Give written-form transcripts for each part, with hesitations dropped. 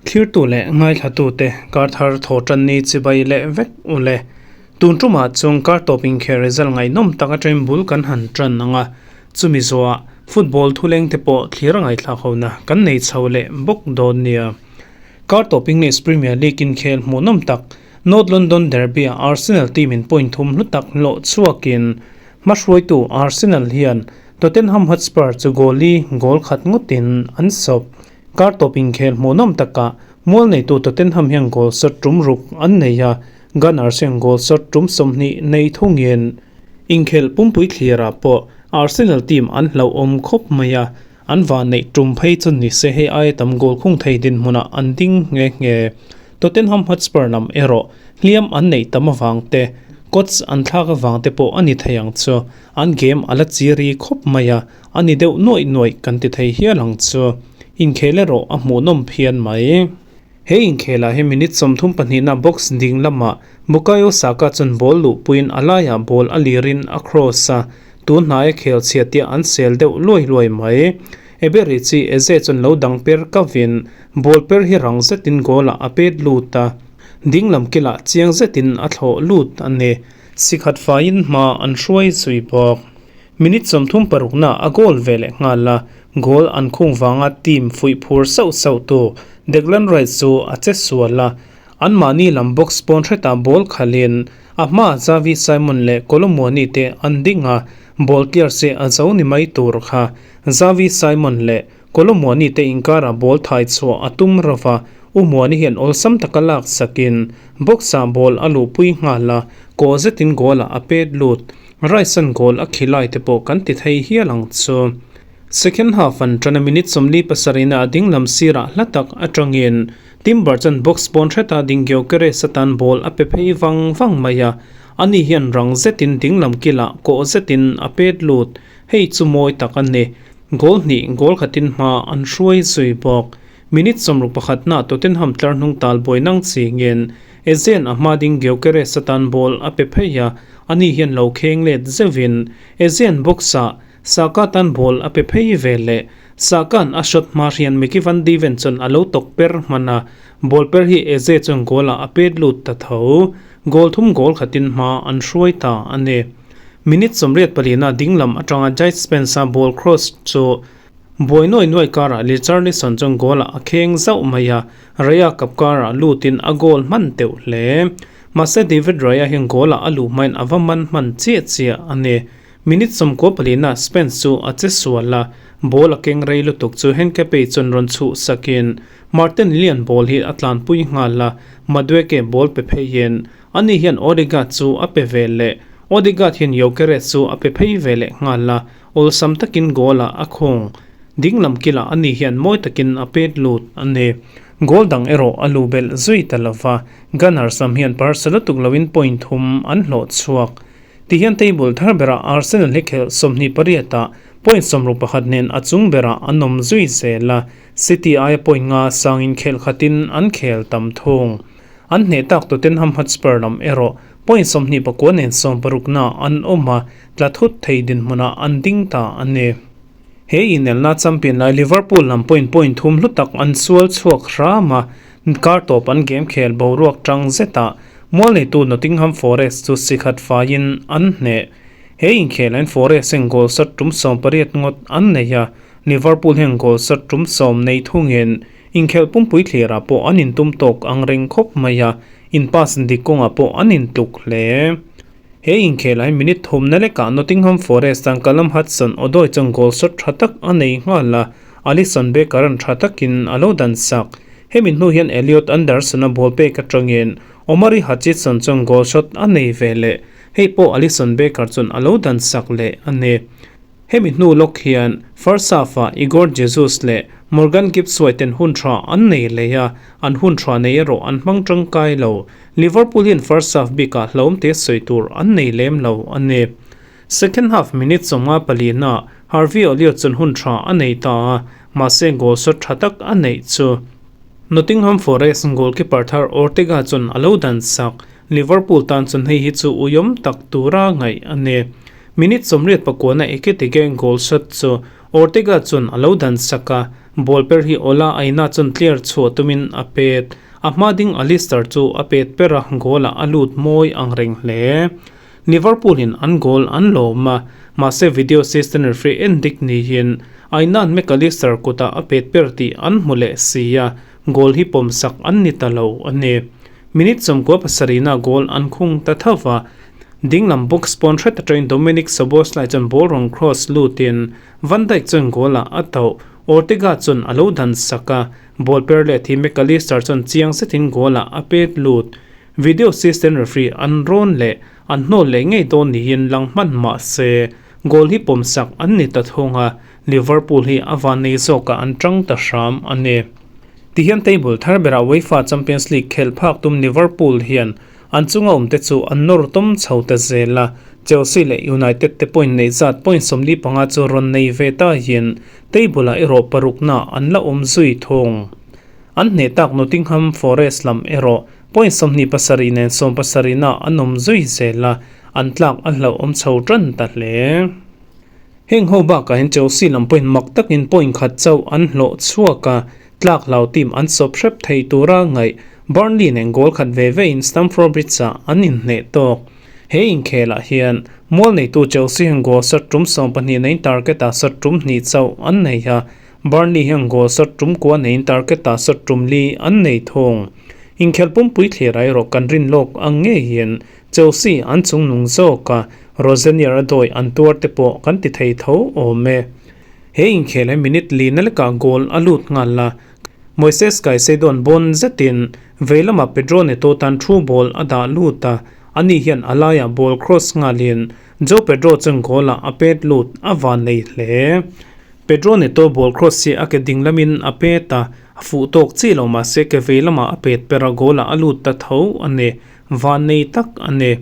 Thlirtu leh ngaithlatute kar thar thaw tan ni chibai leh vek u le. Tun tumah chuan kar tawp inkhel result ngaihnawm tak atangin bul kan han tan ang a, chumi zawhah football thuleng te pawh thlir a ngaihthlak hona kan nei chho leh bawk dawn nia. Kar tawp English Premier League inkhel hmuhnawm tak North London Derby-ah Arsenal team in point thum hlu tak hlawh chhuakin hmahruaitu Arsenal hian Tottenham Hotspur chu goal li goal khat ngawtin an sawp. Kar tawp inkhel hmuhnawm takah mual neitu Tottenham hian goal shot tum ruk an nei a, Gunners hian goal shot tum 20 nei thungin inkhel pumpui thlirah pawh Arsenal team an hlauhawm khawp mai a, an van neih tum phei chu ni se hei aia tam goal khung thei dinhmunah an ding nghe nghe. Tottenham Hotspur lam erawh hliam an neih tam avang te, coach an thlak avang te pawh a ni thei ang chu. An game a la chiri khawp mai a, a ni deuh nuaih nuaih kan ti thei hial ang chu. Inkhel erawh a hmuhnawm phian mai. He inkhelah hi minute 32na box ding lamah Bukayo Saka chuan ball luhpuiin a laiah ball a lirin a cross a, tun hnaia khel chhiattia an sel deuh luai luai mai. Eberichi Eze chuan lo dang per kavin ball per hi rang zetin goal ah a pet lut a, ding lam kilah chiang zetin a thlawh lut a ni. Sikhat faiin hma an hruai zui bawk. Minute 36 na a goal ve leh nghal a, goal an khung vanga team fuih phur sauh sauh tu Declan Rice chu a che sual a, anmahni lam box pawn hretah ball khalhin a hmaah Xavi Simon leh Kolo Muani te an ding a, ball clear se a zo ni mai tur kha. Xavi Simon leh Kolo Muani te inkarah ball thai chhuah a tum rova, U Muani hian awlsam taka lak sakin box-ah ball a luhpui nghal a, kaw zetin goal-ah a pet lut. Rice-a'n goal a khilai te pawh kan ti thei hial ang chu. Second half an ṭan a minute 47 a ding lam sirah hla tak aṭangin Timber chuan box pawn hreta ding Gyökeres atan ball a pe phei vang vang mai a, ani hian rang zetin ding lam kilah kawh zetin a pet lut. Hei chu mawi tak a ni. Goal hnih goal khatin hma an hruai zui bawk. Minute 61 na Tottenham tlar hnung tal buai nang chingin Eze'n a hma ding Gyökeres atan ball a pe phei a, ani hian lo kheng let zeuhin Eze'n box-ah Saka tan ball a pe phei ve leh. Saka'n a shot hma hrian Micky van de Ven chuan a lo tawk per hman a, ball per hi Eze chuan goal-ah a pet lut ta tho. Goal thum goal khatin hma an hruai ta a ni. Minute 84 na ding lam atanga Jait Spence-a ball cross chu buai nuai nuai karah Richarlison chuan goal-ah a kheng zauh mai a, Raya kap karah lutin a goal hman teuh hle. Mahse David Raya hian goal-ah a luh hmain a va man hman chiah chiah a ni. Minute 94 na Spence chu a che sual a, ball a keng rei lutuk chu Henkepe chuan rawn chhuh sakin Martin Lian ball hi a tlanpui nghal a, Madueke ball pe pheiin ani hian Odegaard chu a pe ve leh. Odegaard hian Gyökeres chu a pe phei ve leh nghal a, awlsam takin goal-ah a khung. Ding lam kilah ani hian mawi takin a pet lut a ni. Goal dang erawh a lu belh zui ta lova, Gunners lam hian parsa lutuk loin point thum an hlawh chhuak. Tihian table thar berah Arsenal hi khelh 28 ah point 61 nen a chung berah an awm zui zel a, City aia point nga sangin khelh khatin an khel tam thung. An hneh tak Tottenham Hotspur lam erawh point 29 nen 60 na an awm a, tla thut thei dinhmunah an ding ta a ni. He inelna champion lai Liverpool lam point point thum hlu tak an sual chhuak hram a, kar tawp an game khel boruak tang zetah mual neitu Nottingham Forest chu sikhat faiin an hneh. He inkhel an Forest hian goal shot tum 18 ngawt an nei a, Liverpool hian goal shot tum 10 nei thungin inkhel pumpui thlirah pawh an intum tawk ang reng khawp mai a, in pass dik kawngah pawh an intluk hle. He inkhel ah minute thum na lekah Nottingham Forest tan Callum Hudson-Odoi chuan goal shot tha tak a nei nghal a, Alisson Becker an tha takin a lo dan sak. Hemi hnu hian Elliot Anderson a ball pek atangin Omari Hutchinson chuan goal shot a nei ve leh, hei pawh Alisson Becker chuan a lo dan sak leh a ni. Hemi hnu lawk hian first half-ah Igor Jesus leh Morgan Gibbs-White ten hun tha an nei leh a, an hun tha nei erawh an hmang tangkai lo. Liverpool hian first half bikah hlauhawm te sawi tur an nei lem lo a ni. Second half minute 54 na Harvey Elliott chuan hun tha a nei ta a, mahse goal shot tha tak a neih chu Nottingham Forest goalkeeper thar Ortega chuan a lo dan sak. Liverpool tan chuan hei hi chu uiawm tak tura ngaih a ni. Minute 89 na Ekitike goal shot chu Ortega chuan a lo dan sak a, ball per hi Ola Aina chuan clear chhuah tumin a pet. A hma ding Alister chu a pet per a, goal ah a lut mawi ang reng hle. Liverpool in an goal an lawm a, mahse video assistant referee en dik niin Aina'n Mac Allister kutah a pet per tih an hmu leh si a, goal hi pawm sak an ni ta lo a ni. Minute 97 na goal an khung ta tho va, dinglam box pawn hret atangin Dominik Szoboszlai chuan ball rawn cross lutin Van Dijk chuan goal ah a tauh. Ortega chuan a lo dan sak a, ball per leh thi Mac Allister chuan chiang zetin goal ah a pet lut. Video assistant referee an rawn leh an hnawl leh ngei dawn niin lang hman mah se, goal hi pawmsak an ni ta thung a, Liverpool hi a vannei zawkah an tang ta hram a ni. Tihian table thar berah UEFA Champions League khelh phak tum Liverpool hian an chunga awmte chu an nawr tawm chho ta zel a, Chelsea leh United te point neih zat point 45 chu rawn nei ve ta hian table-ah erawh parukna an la awm zui thung. An hneh tak Nottingham Forest lam erawh point 27 nen 70 ah an awm zui zel a, an tlak a hlauhawm chho tan ta hle. Heng ho bakah hian Chelsea lam pawhin mak takin point khat chauh an hlawh chhuak a, tlak hlau team an sawp hrep thei tura ngaih Burnley nen goal khat ve ve in Stamford Bridge ah an inhneh tawk. He inkhelah hian mual neitu Chelsea hian goal shot tum 12 neiin target ah shot tum hnih chauh an nei a, Burnley hian goal shot tum kua neiin target ah shot tum li an nei thung. Inkhelh pumpui thlir ah erawh kan rin lawk ang ngei hian Chelsea an chung nung zawk a, Rosenior a dawi an tuar te pawh kan ti thei tho awm e. He inkhelh hi minute li na lekah goal a lut nghal a, Moises Caicedo-a'n bawn zetin vei lamah Pedro Neto tan through ball a dah lut a, ani hian a laiah ball cross nghalin Joao Pedro chuan goal ah a pet lut a van nei hle. Pedro Neto ball cross hi a ke ding lamin a pet a, a fuh tawk chiah lo mahse ke vei lamah a pet per a goal ah a lut ta tho a ni. Van nei tak a ni.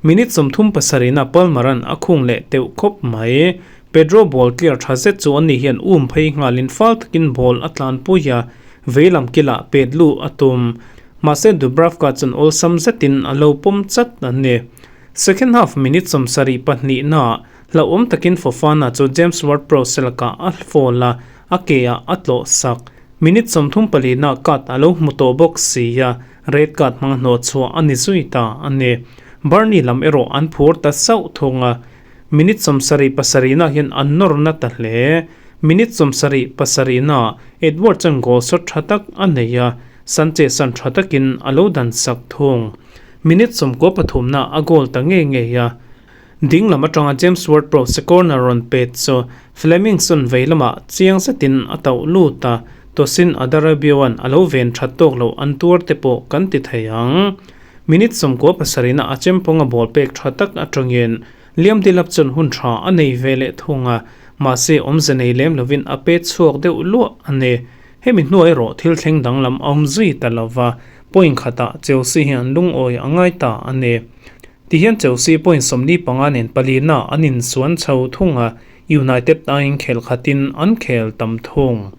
Minute 37 ah Palmer an a khung leh teuh khawp mai. Pedro ball clear tha zet chu ani hian um phei nghalin fal takin ball a tlan pui a, vei lam kilah pet luh a tum. Mahse Dubravka chuan awlsam zetin a lo pawm chat a ni. Second half minute 72 naah hlauhawm takin Fofana chu James Ward-Prowse lakah a foul a, a ke ah a tlawh sak. Minute 34 naah card a lo hmu tawh bawk si a, red card hmang hnawh chhuah a ni zui ta a ni. Burnley lam erawh an phur ta sauh thung a, minute 77 naah hian an nawr na ta hle. Minute 77 naah Edward chuan goal shot tha tak a nei a, Sanchez an tha takin a lo dan sak thung. Minute 93 naah a goal ta ngei ngei a. Ding lam atanga James Ward-Prowse corner rawn pet chu Flemming chuan vei lamah chiang zetin a tauh lut a, Tosin Adarabioan a lo ven that tawk loh an tuar te pawh kan ti thei ang. Minute 97 a chempawnga ball pek tha tak atangin Liam Delap chuan hun tha a nei ve leh thung a, mahse awmze nei lem lovin a pet chhuak deuh luah a ni. Hemi hnuai erawh thil thleng danglam a awm zui ta lova, point khatah Chelsea hi an lungawi a ngai ta a ni. Tihian Chelsea point 45 nen palina an insuan chho thung a, United aiin khel khatin an khel tam thung.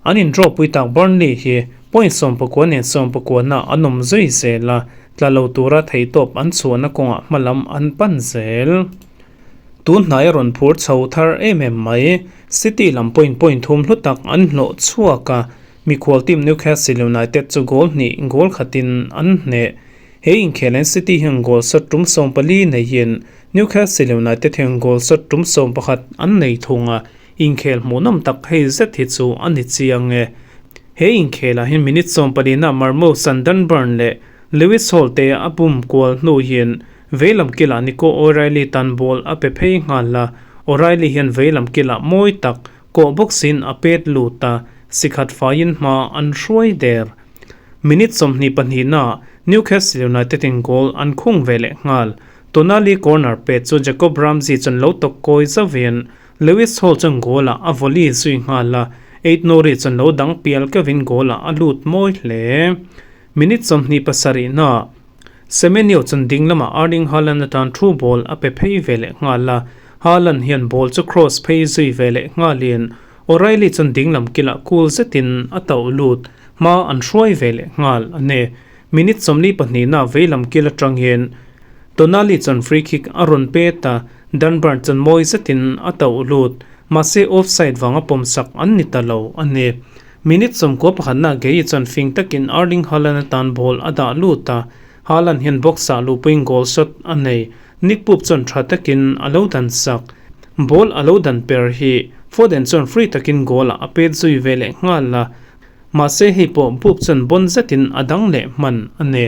An in draw pui tak Burnley hi point 19 nen 19 na an awm zui zel a, tla lo tura theihtawp an chhuahna kawngah hmalam an pan zel. Tun hnai a rawn phur chho thar em em mai, City lam point point thum hlu tak an hlawh chhuak a, mikhual team Newcastle United chu goal hnih goal khatin an hneh. He inkhelh City hian goal shot tum 14 neiin Newcastle United hian goal shot tum 11 an nei thung a, inkhel hmuhnawm tak hei zet hi chu a ni chiang e. He inkhelah hian minute 14 ah Marmoush an Dan Burn leh Lewis Hall te a bum kual hnu hian veilam kilah Nico O'Reilly tan ball a pe phei nghal a, O'Reilly hian veilam kilah mawi tak kawh box in a pet lut a, sikhat faiin hma an hruai der. Minute 22 naah Newcastle United in goal an khung ve leh nghal. Tonali corner pet chu Jacob Ramsey chuan lo tawk kawi zauhin Lewis Hall chuan goal ah a volley zui nghal a, Ait Nouri chuan lo dang pial keuhin goal ah a lut mawi hle. Minute 27 naah Semenyo chuan ding lamah Erling Haaland atan through ball a pe phei ve leh nghal a, Haaland hian ball chu cross phei zui ve leh nghalin O'Reilly chuan ding lam kilah cool zetin a tauh lut. Hma an hruai ve leh nghal a ni. Minute 42 na veilam kil atangin Tonali chuan free kick a rawn pet a, Dan Burn chuan mawi zetin a tauh lut. Mahse offside vanga pawmsak an ni ta lo a ni. Minute 91 na Gueye chuan fing takin Erling Haaland atan ball a dah lut a, Haaland hian box-ah luhpuiin goal shot a nei. Nick Pope chuan tha takin a lo dan sak. Ball a lo dan per hi Foden chuan free takin goal-ah a pet zui ve leh nghal a, mahse hei pawh Pope chuan bawn zetin a dang leh hman a ni.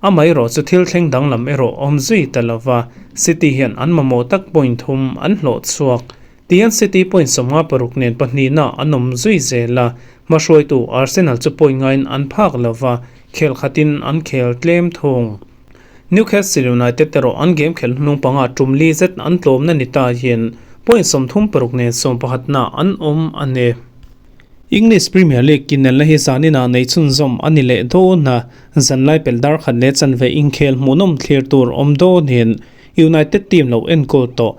Amaherawh chu thil thleng danglam erawh awm zui ta lova, City hian an mamawh tak point thum an hlawh chhuak. Tihian City point 56 nen pahnihna an awm zui zel a, hmahruaitu Arsenal chu point ngaiin an phak lova, khel khatin an khel tlem thung. Newcastle United erawh an game khelh hnung panga tum li zet an tlawmna ni ta hian point 36 nen sawmpakhatna an awm a ni. English Premier League kinelna hi zaninah nei chhunzawm a ni leh dawn a, zanlai pelh dar khat leh chanve inkhel hmuhnawm thlir tur awm dawnin United team lo enkawl tawh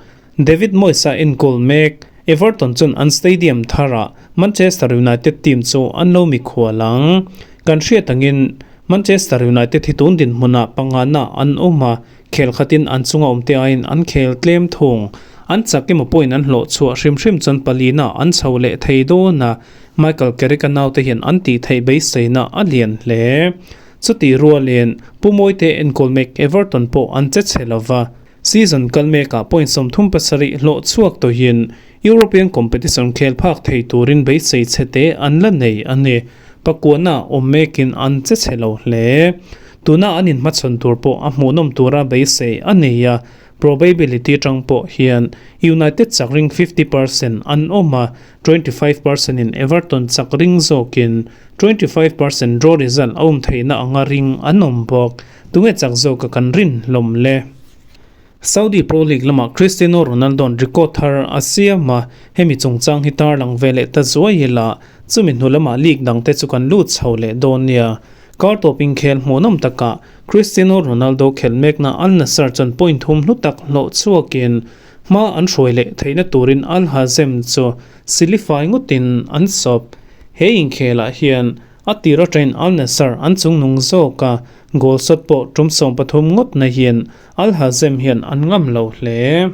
David Moyes-a enkawl mek Everton chuan an stadium tharah Manchester United team chu an lo mikhual ang. Kan hriat angin Manchester United hi tun dinhmunah pangana an awm a, khel khatin an chunga awmte aiin an khel tlem thung. An chak emaw pawhin an hlawh chhuah hrim hrim chuan palina an chho leh thei dawn a, Michael Carrick-a naute hian an tih theih beiseina a lian hle. Chutih rualin Pu Mawite enkawl mek Everton pawh an che chhe lova, season kal mekah point 37 hlawh chhuak tawhin European competition khel phak thei turin beisei chhe te an la nei a ni. Pakuana awm mekin an che chhe lo hle. Tuna an inhmachhawn tur pawh a hmuhnawm tura beisei a nei a, probability atang pawh hian United chak ring 50% an awm a, 25% in Everton chak ring zawkin 25% draw result a awm theihna anga ring an awm bawk. Tunge chak zawka kan rin hlawm le? Saudi Pro League lamah Cristiano Ronaldo-a'n record thar a siam a, hemi chungchang hi tarlang ve leh ta zuai ila, chumi hnu lamah league dangte chu kan lut chho leh dawn nia. Kar tawp inkhel hmuhnawm takah Cristiano Ronaldo khelh mekna Al Nassr chuan point thum hlu tak hlawh chhuakin hma an hruai leh theihna turin Al Hazem chu silifai ngawtin an sawp. He inkhelah hian A tir atangin Al Nassr an chungnung zawk a, goal shot pawh tum 13 ngawt na hian Al Hazem hian an ngam lo hle.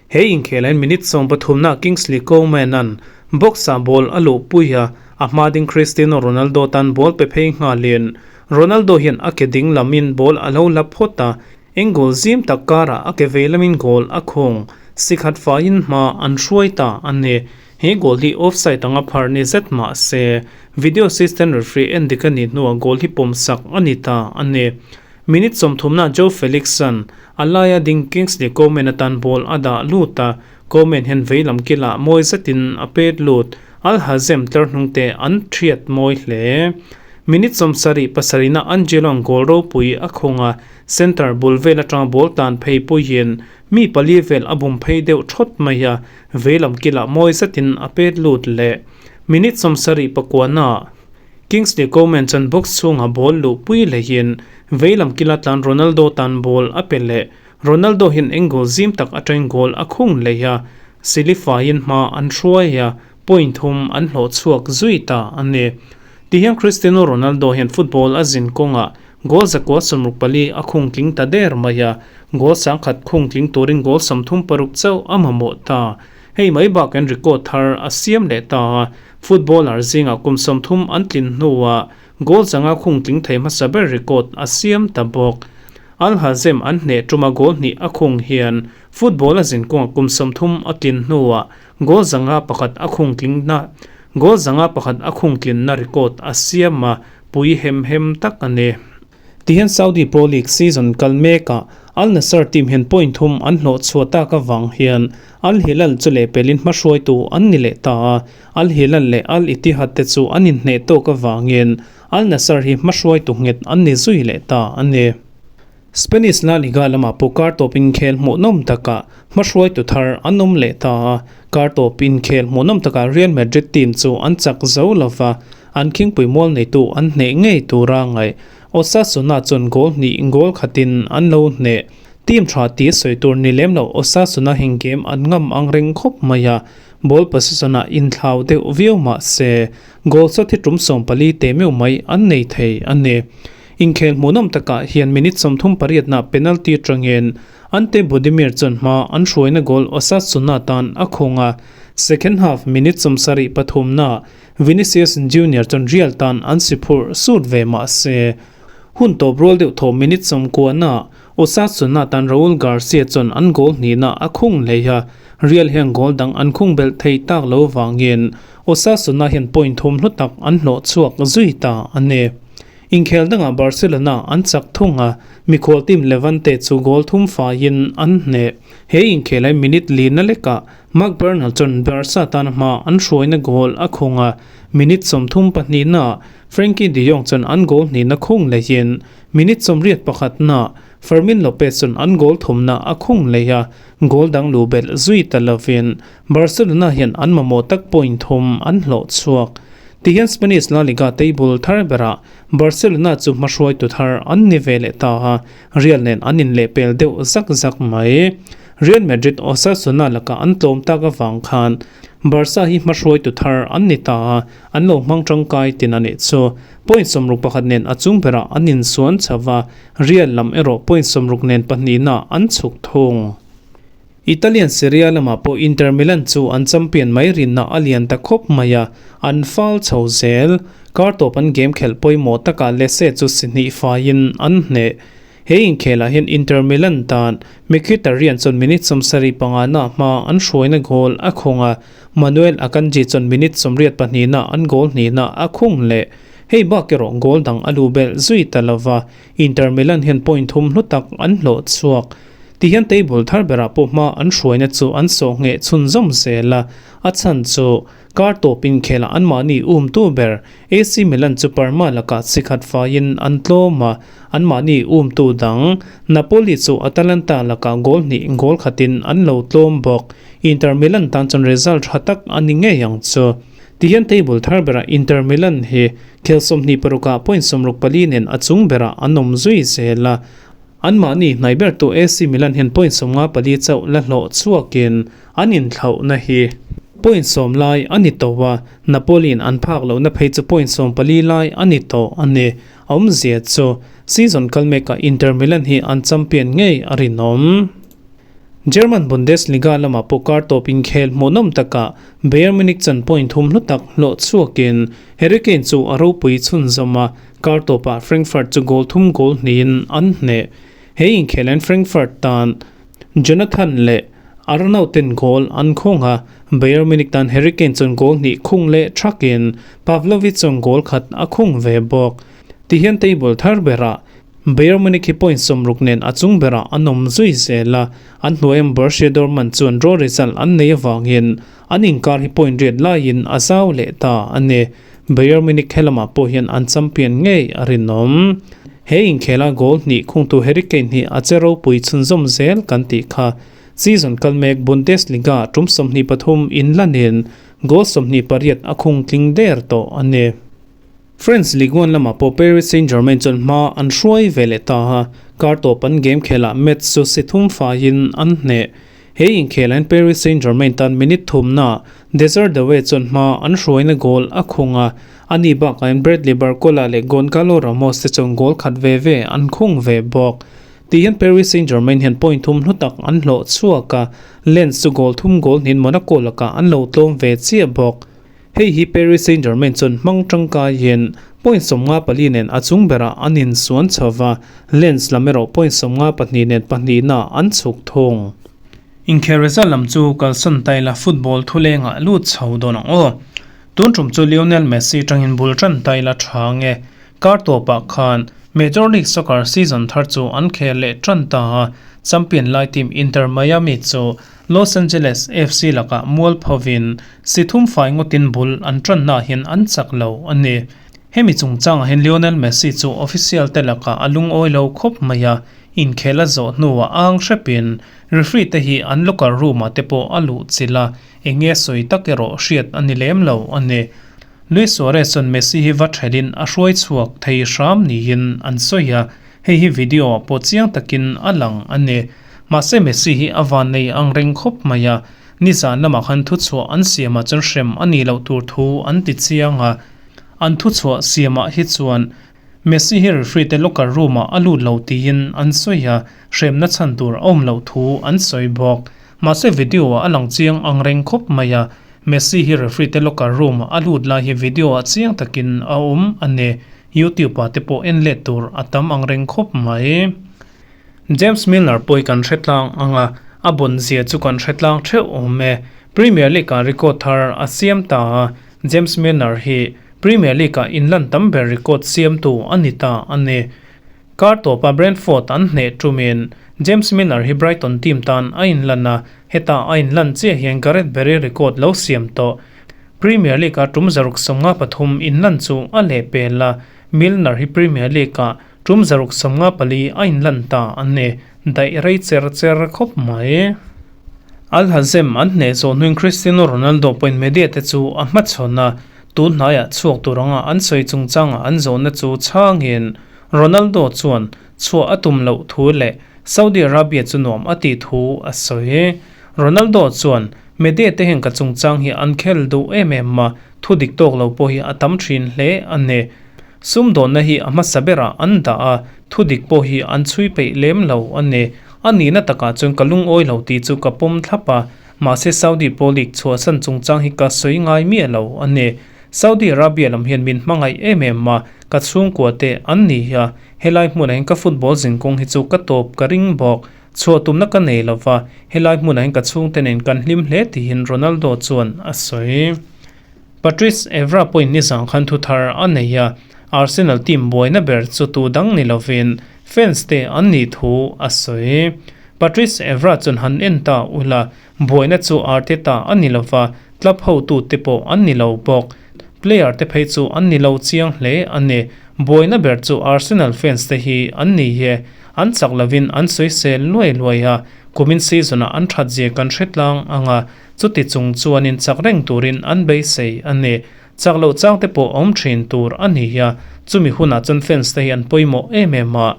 He inkhelain minute 13 na Kingsley Coman-a'n box-ah ball a luhpui a, a hma ding Cristiano Ronaldo tan ball pe phei nghalin Ronaldo hian a ke ding lamin ball a lo la phawt a, eng goal zim tak karah a ke vei lamin goal a khung. Sikhat faiin hma an hruai ta a ni. He goal hi offside anga phar ni zet mah se, video assistant referee en dik a nih hnuah goal hi pawm sak a ni ta a ni. Minute 30 na Joe Felix-a'n a laia ding Kingsley Coman atan ball a dah lut a, Coman hian vei lam kilah mawi zetin a pet lut. Al Hazem tlar hnungte an thiat mawi hle. Minute 77 na Angelo-a'n goal ropui a khawng a, centre bul vel atanga ball tlan phei puiin mi pali vel a bum phei deuh thawt mai a, Veilam kilah mawi zetin a pet lut leh. Minute 79 na Kingsley Coman chuan box chhunga ball luhpui lehin veilam kila tlan Ronaldo tan ball a pe leh. Ronaldo hian eng goal zim tak atangin goal a khung leh a, silifaiin hma an hruai a, point thum an hlawh chhuak zui ta a ni. Tihian Cristiano Ronaldo hian football a zin kawngah Goal 164 a khung tling ta der mai a, goal 10,000 khung tling turin goal 36 chauh a mamawh ta. Hei mai bakin record thar a siam leh ta a, footballer zingah kum 30 an tlin hnuah goal 500 khung tling thei hmasa ber record a siam ta bawk. Al Hazem an hneh tuma goal hnih a khung hian football a zin kawngah kum 30 a tlin hnuah goal 501 a khung tlingna goal 501 a khung tlinna record a siam a, pui hem hem tak a ni. Tihian Saudi Pro League season kal mekah Al Nassr team hian point thum an hlawh chhuah tak avang hian Al Hilal chu lehpelin hmahruaitu an ni leh ta a, Al Hilal leh Al Ittihad te chu an inhneh tawk avangin Al Nassr hi hmahruaitu nghet an ni zui leh ta a ni. Spanish La Liga lamah pawh kar tawp inkhel hmuhnawm takah hmahruaitu thar an awm leh ta a, kar tawp inkhel hmuhnawm takah Real Madrid team chu an chak zo lova, an khingpui mual neitu an hneh ngei tura ngaih. Osasuna chuan goal hnih goal khatin an lo hneh. Team tha tih sawi tur ni lem lo Osasuna heng game an ngam ang reng khawp mai a, ball possession-ah inthlau deuh viau mah se goal shot hi tum 14 te meuh mai an nei thei a ni. Inkhel hmuhnawm takah hian minute 38 na penalty atangin Ante Budimir chuan hma an hruaina goal Osasuna tan a khung a, second half minute 73 na Vinicius Junior chuan Real tan an si phurh sut ve mah se. Hun tawp rual deuh thaw minute 90 na Osasuna tan Raul Garcia chuan an goal hnihna a khung hlei a, Real hian goal dang an khung belh thei tak lo vangin Osasuna hian point thum hlu tak an hlawh chhuak zui ta a ni. Inkhel dangah Barcelona an chak thung a, mikhual team Levante chu goal thum faiin an hneh. He inkhel ai minute lina lekah Marc Bernal chuan Barca tana hma an hruaina goal a khung a, minute 32 naah Frenkie de Jong chuan an goal hnihna khung lehin minute 81 naah Fermin Lopez chuan an goal thumna a khung leh a, goal dang lu belh zui ta lovin Barcelona hian an mamawh tak point thum an hlawh chhuak. Tihian Spanish La Liga table thar berah Barcelona chu hmahruaitu thar an ni ve leh ta a, Real nen an inlehpel deuh zak zak mai. Real Madrid Osasuna lakah an tlawm tak avang khan Barca hi hmahruaitu thar an ni ta a, an lo hmang tangkai tin a nih chu. Point 61 nen a chung berah an insuan chho va, Real lam erawh point 60 nen pahnihna an chhuk thung. Italian Serie A lamah pawh Inter Milan chu an champion mai rinna a lian ta khawp mai a, an fal chho zel. Kar tawp an game khelh pawimawh takah Lecce chu si hnih faiin an hneh. He inkhelah hian Inter Milan tan Mkhitaryan chuan minute 75 na hma an hruaina goal a khung a, Manuel Akanji chuan minute 82 na an goal hnihna a khung leh. Hei bak erawh goal dang a lu belh zui ta lova, Inter Milan hian point thum hlu tak an hlawh chhuak. Tihian table thar berah pawh hma an hruaina chu an sawh ngheh chhunzawm zel a, a chhan chu kar tawp inkhelah anmahni umtu ber AC Milan chu Parma lakah chikhat faiin an tlawm a, anmahni umtu dang Napoli chu Atalanta lakah goal hnih goal khatin an lo tlawm bawk. Inter Milan tan chuan result tha tak a ni ngei ang chu. Tihian table thar berah Inter Milan hi khel 26 ah point 64 nen a chung berah an awm zui zel a, Anmahni hnai bertu AC Milan hian point 54 chauh la hlawh chhuakin an inthlauhna hi point 10 lai a ni tawh a, Napoli-in an phak lohna phei chu point 14 lai a ni tawh a ni. A awmzia chu season kal mekah Inter Milan hi an champion ngei a rinawm. German Bundesliga lamah pawh kar tawp inkhel hmuhnawm takah Bayern Munich chan point thum hlu tak hlawh chhuakin Harry Kane chu a ropui chhunzawm a, kar tawpah Frankfurt chu goal thum goal hnihin an hneh. He inkhelain Frankfurt tan Jonathan leh Arnaut ten goal an khung a, Bayern Munich tan Harry Kane chuan goal hnih khung leh thakin Pavlovic chuan goal khat a khung ve bawk. Tihian table thar berah Bayern Munich hi point 60 nen a chung berah an awm zui zel a, an hnuaiam Borussia Dortmund chuan draw result an nei avangin an inkar hi point riat laiin a zau leh ta a ni. Bayern Munich helamah pawh hian an champion ngei a rinawm. He inkhela goal hnih khungtu Harry Kane hi a che ropui chhunzawm zel kan tih kha. Season kal mek Bundesliga tum 23 inlanin goal 28 a khung tling der tawh a ni. French Ligue 1 lamah pawh Paris Saint-Germain chuan hma an hruai ve leh ta a, kar tawp an game khelah Metz chu si thum faiin an hneh. He inkhelain Paris Saint-Germain tan minute thumnaah Desire Doue chuan hma an hruaina goal a khung a, ani bakain Bradley Barcola leh Goncalo Ramos te chuan goal khat ve ve an khung ve bawk. Tihian Paris Saint-Germain hian point thum hlu tak an hlawh chhuak a, Lens chu goal thum goal hnin Monaco lakah an lo tlawm ve chiah bawk. Hei hi Paris Saint-Germain chuan hmang tangkaiin point 54 nen a chung berah an insuan chho va, Lens lam erawh point 52 nen pahnihna an chhuk thung. Inkhel result lam chu kalsan taila football thulengah lut chho dawn ang aw. Tun tum chu Lionel Messi tangin bul tan taila tha nge. Kar tawpah khan Major League Soccer season thar chu an khel leh tan ta a, champion lai team Inter Miami chu Los Angeles FC lakah mual phovin si thum fai ngawtin bul an tannaah hian an chak lo a ni. Hemi chungchangah hian Lionel Messi chu official te lakah a lungawi lo khawp mai a, inkhel a zawh hnuah ang hrepin referee te hi an locker room-ah te pawh a luh chilh a, eng nge sawi tak erawh hriat a ni lem lo a ni. Luis Suarez chuan Messi hi va thelin a hruai chhuak thei hram niin an sawi a, hei hi video-ah pawh chiang takin a lang a ni. Mahse Messi hi a van nei ang reng khawp mai a, nizan lamah khan thuchhuah an siamah chuan hrem a nih loh tur thu an ti chiang a, an thuchhuah siamah hi chuan. Messi hi referee te locker room ah a lut lo tiin an sawi a, hremna chhan tur a awm loh thu an sawi bawk. Mahse video ah a lang chiang ang reng khawp mai a, Messi hi referee te locker room ah a lut lai hi video ah chiang takin a awm a ni. YouTube ah te pawh en let tur a tam ang reng khawp mai. James Milner pawh hi kan hre tlang ang a, a bawn zia chu kan hre tlang theuh awm e. Premier League ah record thar a siam ta a, James Milner hi Premier League ah inlan tam ber record siamtu a ni ta a ni. Kar tawpa Brentford an hneh tumin James Milner hi Brighton team tan a inlan a, heta a inlan chiah hian Gareth Barry record lo siam tawh. Premier League ah tum 153 inlan chu a lehpel a, Milner hi Premier League ah tum 154 a inlan ta a ni. Daih rei cher cher khawp mai. Al Hazem an hneh zawh hnuin Cristiano Ronaldo pawhin media te chu a hmachhawn a, tun hnaiah chhuak tur anga an sawi chungchanga an zawhna chu chhangin Ronaldo chuan chhuah a tum loh thu leh Saudi Arabia chu nuam a tih thu a sawi. Ronaldo chuan, Media te hian ka chungchang hi an khel duh em em a, thu dik tawk lo pawh hi a tam thin hle a ni. Sumdawnna hi a hmasa berah an dah a, thu dik pawh hi an chhui peih lem lo a ni. A nihna takah chuan ka lungawi lo tih chu ka pawm thlap a, mahse Saudi Pro League chhuahsan chungchang hi ka sawi ngai miah lo a ni. Saudi Arabia lam hian min hmangaih em em a, ka chhungkua te an ni a, helai hmunah hian ka football zinkawng hi chu ka tawp ka ring bawk. Chhuah tumna ka nei lo va, helai hmunah hian ka chhungte nen kan hlim hle tiin Ronaldo chuan a sawi. Patrice Evra pawhin nizang khan thu thar a nei a, Arsenal team buaina ber chu tu dang ni lovin fans te an nih thu a sawi. Patrice Evra chuan han en ta ula, buaina chu Arteta a ni lova, club hotute pawh an ni lo bawk. Player te phei chu an ni lo chiang hle a ni. Buaina ber chu Arsenal fans te hi an ni e. An chak lovin an sawisel luai luai a, kumin season ah an that zia kan hre tlang ang a, chuti chung chuanin chak reng turin an beisei a ni. Chak loh chang te pawh awm thin tur a ni a, chumi hunah chuan fans te hi an pawimawh em em a.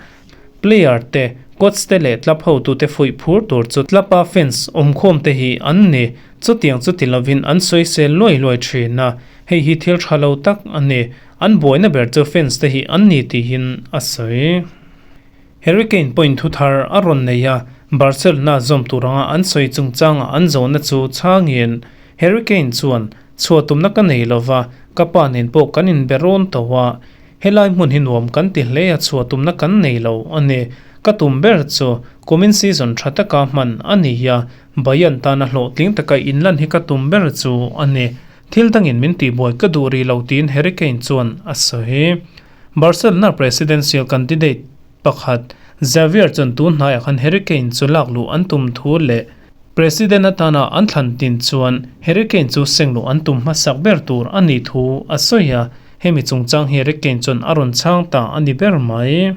Player te, coach te leh club hotute fuih phur tur chu club a fans awmkhawm te hi an ni. Chutiang chu ti lovin an sawisel luai luai thin a, hei hi thil tha lo tak a ni. An buaina ber chu fans te hi an ni tihin a sawi. Harry Kane pawhin thu thar a rawn nei a, Barcelona zawm tur anga an sawi chungchanga an zawhna chu chhangin Harry Kane chuan, Chhuah tumna ka nei lova, ka pa nen pawh kan inbe rawn tawh a. Helai hmun hi nuam kan ti hle a, chhuah tumna kan nei lo a ni. Ka tum ber chu kumin season tha taka hman a ni a, Bayern tana hlawhtling taka inlan hi ka tum ber chu a ni. Thil dangin min tihbuai ka duh rih lo tiin Harry Kane chuan a sawi. Barcelona presidential candidate pakhat Xavier chuan tun hnaiah khan Harry Kane chu lak luh an tum thu leh President atana an thlan tin chuan Harry Kane chu seng luh an tum hmasak ber tur a nih thu a sawi a, hemi chungchang hi Harry Kane chuan a rawn chhang ta a ni ber mai.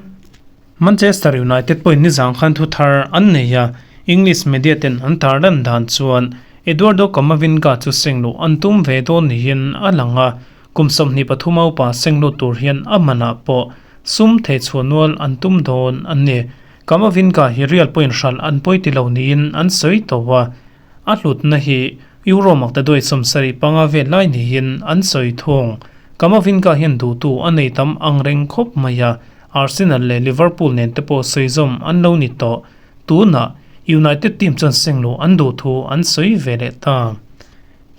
Manchester United pawhin nizang khan thu thar an nei a, English media ten an tar lan dan chuan Eduardo Camavinga chu seng luh an tum ve dawn niin a lang a, Kum 23 a upa seng lut tur hian a manah pawh sum thei chhuah nual an tum dawn a ni. Camavinga hi Real pawhin hralh an pawi ti lo niin an sawi tawh a, a hlutna hi Euro maktaduai 75 vel lai niin an sawi thung. Camavinga hian duhtu a nei tam ang reng khawp mai a, Arsenal leh Liverpool nen te pawh sawi zawm an lo ni tawh. Tunah United team chuan seng luh an duh thu an sawi ve leh ta.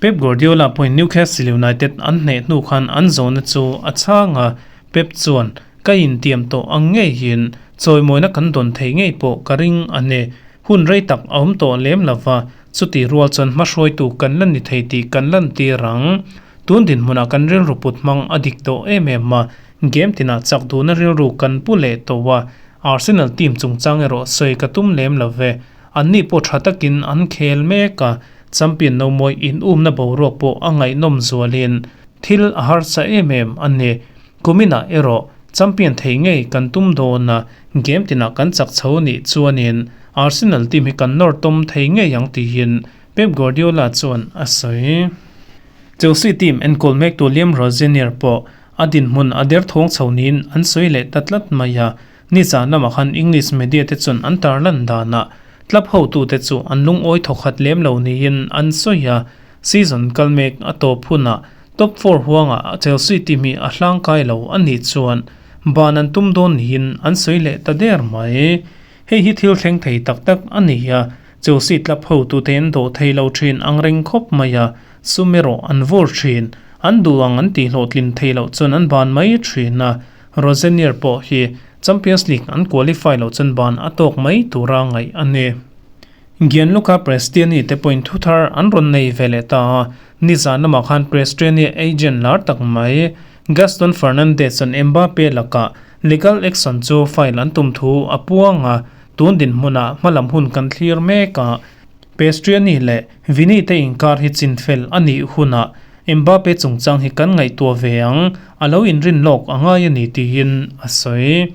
Pep Guardiola pawhin Newcastle United an hneh hnu khan an zawhna chu a chhang a, Pep chuan, Ka intiam tawh ang ngeiin chawimawina kan dawn thei ngei pawh ka ring a ni. Hun rei tak a awm tawh lem lo va, chuti rual chuan hmahruaitu kan la ni thei tih kan lantir ang. Tun dinhmunah kan rilru put hmang a dik tawh em em a, game tinah chak duhna rilru kan pu leh tawh a, Arsenal team chungchang erawh sawi ka tum lem lo ve. Anni pawh tha takin an khel mek a, Champion no mawi inumna boruak pawh a ngaihnawm zualin thil a harsa em em a ni. Kuminah erawh champion thei ngei kan tum dawn a, game tinah kan chak chho nih chuanin Arsenal team hi kan nawr tawm thei ngei ang tiin Pep Guardiola chuan a sawi. Chelsea team enkawl mektu Liam Rosenior pawh a dinhmun a derthawng chho niin an sawi leh ta tlat mai a, Nizan lamah khan English media te chuan an tarlan danah club hotute chu an lungawi thawkhat lem lo niin an sawi a, season kal mek a tawp hunah top four huangah Chelsea team hi a hlangkai lo a nih chuan ban an tum dawn niin an sawi leh ta der mai. Hei hi thil thleng thei tak tak a ni a, Chelsea club hotute an dawh thei lo thin ang reng khawp mai a, sum erawh an vawr thin. An duh ang an tih hlawhtlin thei loh chuan an ban mai thin a, Rosenior pawh hi Champions League an qualify loh chuan ban a tawk mai tura ngaih a ni. Gianluca Prestianni te pawhin thu thar an rawn nei ve leh ta a, nizan lamah khan Prestianni agent lar tak mai Gaston Fernandez chuan Mbappe lakah legal action chu file an tum thu a puang a, tun dinhmunah hmalam hun kan thlir mek a, Prestianni leh Vini te inkar hi chinfel a nih hunah Mbappe chungchang hi kan ngaihtuah ve ang, a lo inrin lawk a ngai a ni tiin a sawi.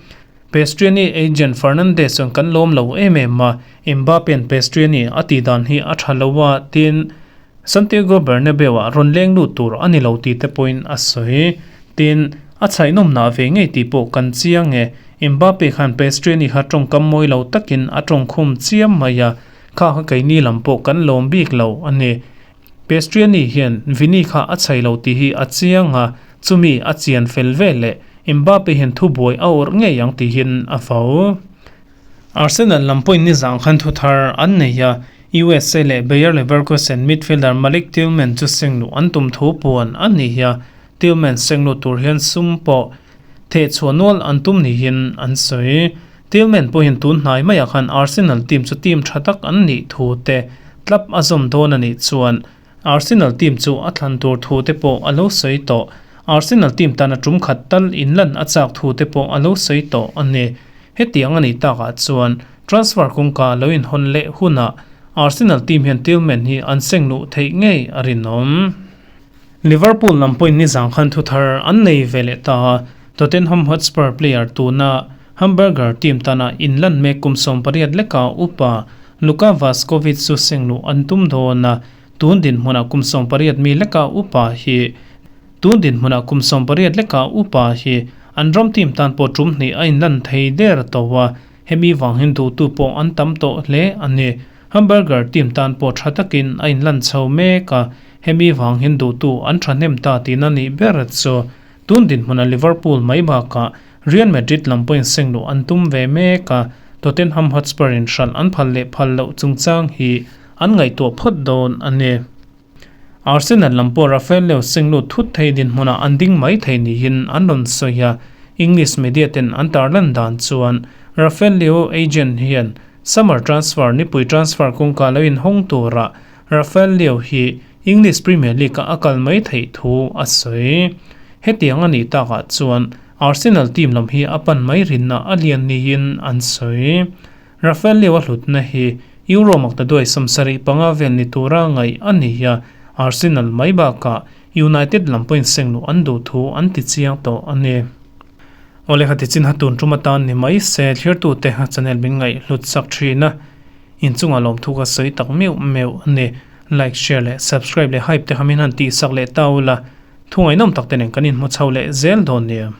Pestriani agent Fernandes chuan kan lawm lo em em a, Mbappe-a'n Pestriani a tih dan hi a tha lo a, tin, Santiago Bernabeu-ah rawn leng lut tur a ni lo tih te pawhin a sawi. Tin, a chhaihnawmnah ve ngei tih pawh kan chiang e, Mbappe khan Pestriani kha tawngkam mawi lo takin a tawngkhum chiam mai a, kha kha keini lam pawh kan lawm bik lo a ni. Pestriani hian Vini kha a chhai lo tih hi a chiang a, chumi a chian fel ve leh Mbappe hian thubuai a awrh ngei ang tihin a fo. Arsenal lam pawhin nizang khan thu thar an nei a, USA leh Bayer Leverkusen midfielder Malik Tillman chu sengluh an tum thu puan a ni a, Tillman sengluh tur hian sum pawh thehchhuah nual an tum niin an sawi. Tillman pawhin tun hnai maiah khan Arsenal team chu team tha tak an nih thu te club a zawm dawn a nih chuan Arsenal team chu a thlan tur thu te pawh a lo sawi tawh. Arsenal team tana tum khat tal inlan a chak thu te pawh a lo sawi tawh a ni. Hetiang a nih takah chuan transfer kawngka lo inhawn leh hunah Arsenal team hian Tillman hi an seng luh theih ngei a rinawm. Liverpool lam pawhin nizang khan thu thar an nei ve leh ta a, Tottenham Hotspur player tuna Hamburger team tana inlan mek kum 18 leka upa Luka Vaskovic chu sengluh an tum dawn a, tun dinhmunah kum 18 mi leka upa hi tun dinhmunah kum 18 leka upa hi an ram team tan pawh tum hnih a inlan thei der tawh a, hemi vang hian duhtu pawh an tam tawh hle a ni. Hamburger team tan pawh tha takin a inlan chho mek a, hemi vang hian duhtu an thahnem ta tihna nih ber chu tun dinhmuna Liverpool mai bakah Real Madrid lam pawhin sengluh an tum ve mek a, Tottenham Hotspur in hralh an phal leh phal loh chungchang hi an ngaihtuah phawt dawn a ni. Arsenal lam pawh Rafael Leao senglut thut thei dinhmunah an ding mai thei niin an rawn sawi a, English media ten an tarlan dan chuan Rafael Leao agent hian summer transfer nipui transfer kawngka lo inhawng turah Rafael Leao hi English Premier League-ah a kal mai theih thu a sawi. Hetiang a nih takah chuan Arsenal team lam hi a pan mai rinna a lian niin an sawi. Rafael Leao hlutna hi Euro maktaduai 75 vel ni tura ngaih a ni a, Arsenal mai bakah United lam pawhin sengluh an duh thu an ti chiang tawh a ni. Awle khati chin ha tun tum atan ni mai se thirtute channel min ngaih hlut sak thin a, inchungah lawmthu ka sawi tak meuh meuh a ni. Like, share leh subscribe leh hype te kha min han tihsak leh ta ula, thu ngaihnawm tak te nen kan inhmu chho leh zel dawn nia.